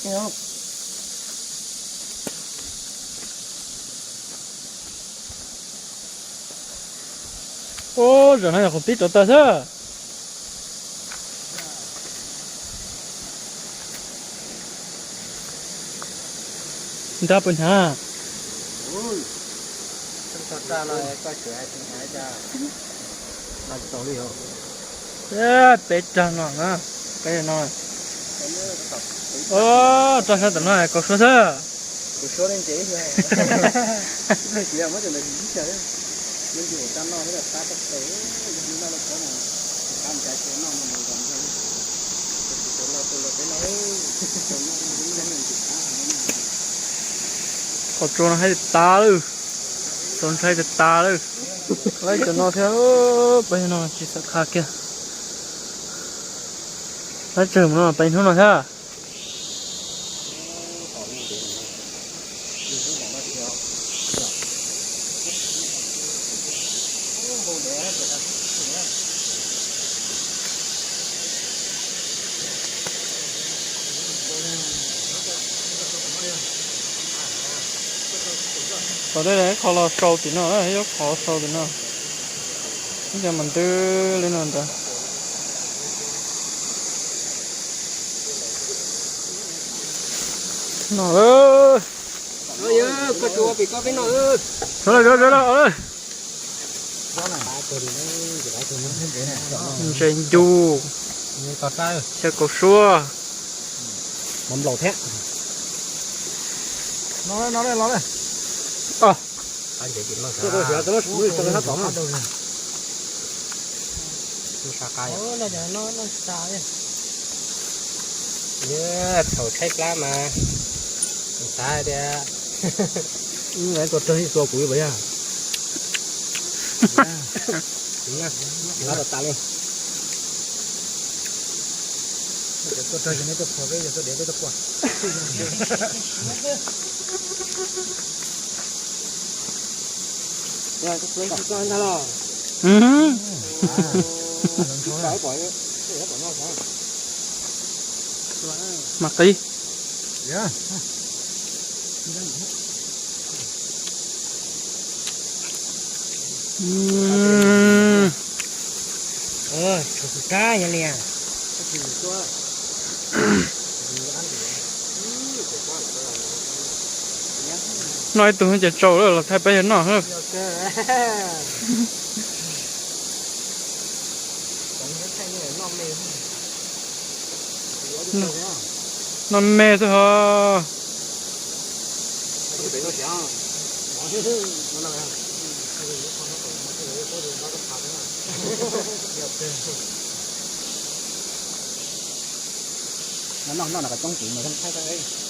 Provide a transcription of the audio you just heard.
Ub, zaum no yog qhov pib rau taws xwb. Nrab puas hnyav? Peb rag no na, peb no. Rag sab tom no kaus suab xwb. Qhov tsua no haib tas lawm, tsua ntshai tas tas lawm. Laib cov no thiab, peb no tsis xav qha kiag. Laib tsawg mus no peb hnub no thiab. Tom tej qhov los sau tim no, ib qhov sau tim no. Ib co mas ntws li no ntag. No lawm. Koj tsuas pem koj peb no. Sawv los, sawv los, sawv los. Ntses ncu, xyaw kaus suab. Mov nplaum thiab. Thaum tshaib plab mas xav tias tua rag tua kuv pas yog. Tua tas li. Tua rag yog neb tuaj kho peb, yog tuaj dev peb tuaj kua. Mas qis. Noj ib tug ces tsau lawm, los thaij peb yawg noj. Noj me xwb hos. Noj noj no kom coob tim mus thaij tau.